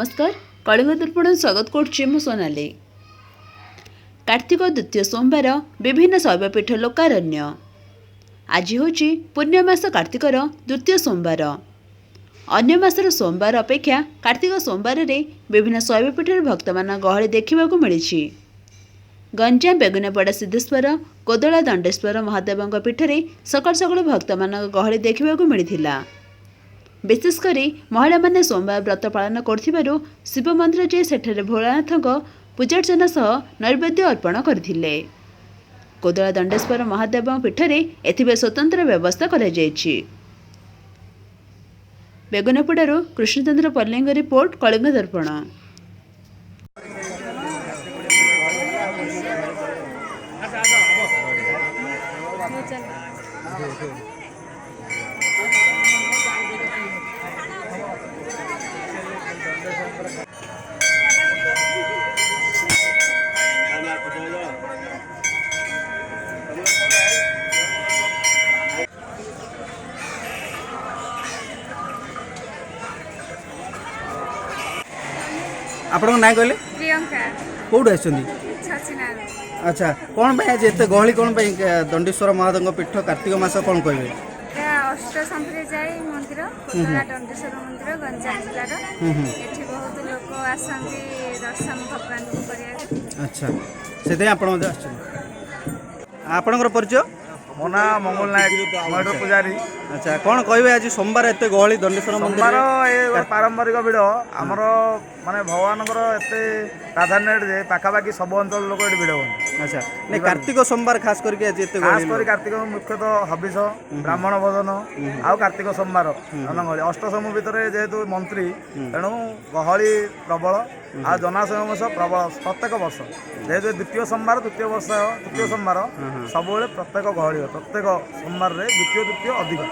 ନମସ୍କାର, କଳିଙ୍ଗ ଦର୍ପଣ ସ୍ୱାଗତ କରୁଛି ମୁଁ ସୋନାଲି। କାର୍ତ୍ତିକ ଦ୍ୱିତୀୟ ସୋମବାର, ବିଭିନ୍ନ ଶୈବପୀଠ ଲୋକାରଣ୍ୟ। ଆଜି ହେଉଛି ପୂଣ୍ୟ ମାସ କାର୍ତ୍ତିକର ଦ୍ୱିତୀୟ ସୋମବାର। ଅନ୍ୟ ମାସର ସୋମବାର ଅପେକ୍ଷା କାର୍ତ୍ତିକ ସୋମବାରରେ ବିଭିନ୍ନ ଶୈବପୀଠରେ ଭକ୍ତମାନଙ୍କ ଗହଳି ଦେଖିବାକୁ ମିଳିଛି। ଗଞ୍ଜାମ ବେଗୁନିଆପଡ଼ା ସିଦ୍ଧେଶ୍ୱର, କୋଦଳା ଦଣ୍ଡେଶ୍ୱର ମହାଦେବଙ୍କ ପୀଠରେ ସକାଳୁ ସକାଳୁ ଭକ୍ତମାନଙ୍କ ଗହଳି ଦେଖିବାକୁ ମିଳିଥିଲା। ବିଶେଷ କରି ମହିଳାମାନେ ସୋମବାର ବ୍ରତ ପାଳନ କରୁଥିବାରୁ ଶିବ ମନ୍ଦିର ଯାଇ ସେଠାରେ ଭୋଳାନାଥଙ୍କ ପୂଜାର୍ଚ୍ଚନା ସହ ନୈବେଦ୍ୟ ଅର୍ପଣ କରିଥିଲେ। କୋଦଳା ଦଣ୍ଡେଶ୍ୱର ମହାଦେବଙ୍କ ପୀଠରେ ଏଥିପାଇଁ ସ୍ୱତନ୍ତ୍ର ବ୍ୟବସ୍ଥା କରାଯାଇଛି। ବେଗୁନିଆପଡ଼ାରୁ କୃଷ୍ଣଚନ୍ଦ୍ର ପଲ୍ଲୀଙ୍କ ରିପୋର୍ଟ, କଳିଙ୍ଗ ଦର୍ପଣ। ଆପଣଙ୍କ ନାଁ କହିଲେ? ପ୍ରିୟଙ୍କା। କେଉଁଠୁ ଆସିଛନ୍ତି? ଛଚିନାରୁ। ଆଚ୍ଛା, କ'ଣ ପାଇଁ ଆଜି ଏତେ ଗହଳି? କ'ଣ ପାଇଁ ଦଣ୍ଡେଶ୍ୱର ମହାଦେବଙ୍କ ପୀଠ, କାର୍ତ୍ତିକ ମାସ, କ'ଣ କହିବେ? ଏହା ଅଷ୍ଟଶମ୍ଭୁରେ ଯାଇ ମନ୍ଦିର, କୋଦଳା ଦଣ୍ଡେଶ୍ୱର ମନ୍ଦିର, ଗଞ୍ଜାମ ଜିଲ୍ଲାର। ଏଠି ବହୁତ ଲୋକ ଆସନ୍ତି ଦର୍ଶନ ଭଗବାନଙ୍କୁ କରିବାକୁ। ଆଚ୍ଛା, ସେଥିପାଇଁ ଆପଣ ମଧ୍ୟ ଆସିଛନ୍ତି। ଆପଣଙ୍କର ପରିଚୟ? ମୋ ନାଁ ମଙ୍ଗଳ ନାୟକ, ମଠ ପୂଜାରୀ। ଆଚ୍ଛା, କ'ଣ କହିବେ, ଆଜି ସୋମବାର ଏତେ ଗହଳି ଦଣ୍ଡେଶ୍ୱର ସୋମବାର ମନ୍ଦିର? ଏ ଗୋଟେ ପାରମ୍ପରିକ ଭିଡ଼ ଆମର, ମାନେ ଭଗବାନଙ୍କର ଏତେ ପ୍ରାଧାନ୍ୟ ଏଠି ଯେ ପାଖାପାଖି ସବୁ ଅଞ୍ଚଳ ଲୋକ ଏଠି ଭିଡ଼ ହୁଅନ୍ତି। ଆଚ୍ଛା, ନାଇଁ, କାର୍ତ୍ତିକ ସୋମବାର ଖାସ କରିକି ଆଜି ଏତେ ଖାସ ଗହଳି? କରି କାର୍ତ୍ତିକ ମୁଖ୍ୟତଃ ହବିଷ, ବ୍ରାହ୍ମଣ ଭୋଜନ ଆଉ କାର୍ତ୍ତିକ ସୋମବାର ଜନଗହଳି। ଅଷ୍ଟସମୂହ ଭିତରେ ଯେହେତୁ ମନ୍ତ୍ରୀ, ତେଣୁ ଗହଳି ପ୍ରବଳ ଆଉ ଜନାସମାବେଶ ପ୍ରବଳ ପ୍ରତ୍ୟେକ ବର୍ଷ। ଯେହେତୁ ଦ୍ୱିତୀୟ ସୋମବାର, ଦ୍ୱିତୀୟ ବର୍ଷ ଦ୍ୱିତୀୟ ସୋମବାର ସବୁବେଳେ ପ୍ରତ୍ୟେକ ଗହଳି ହୁଏ। ପ୍ରତ୍ୟେକ ସୋମବାରରେ ଦ୍ୱିତୀୟ ତୃତୀୟ ଅଧିକ।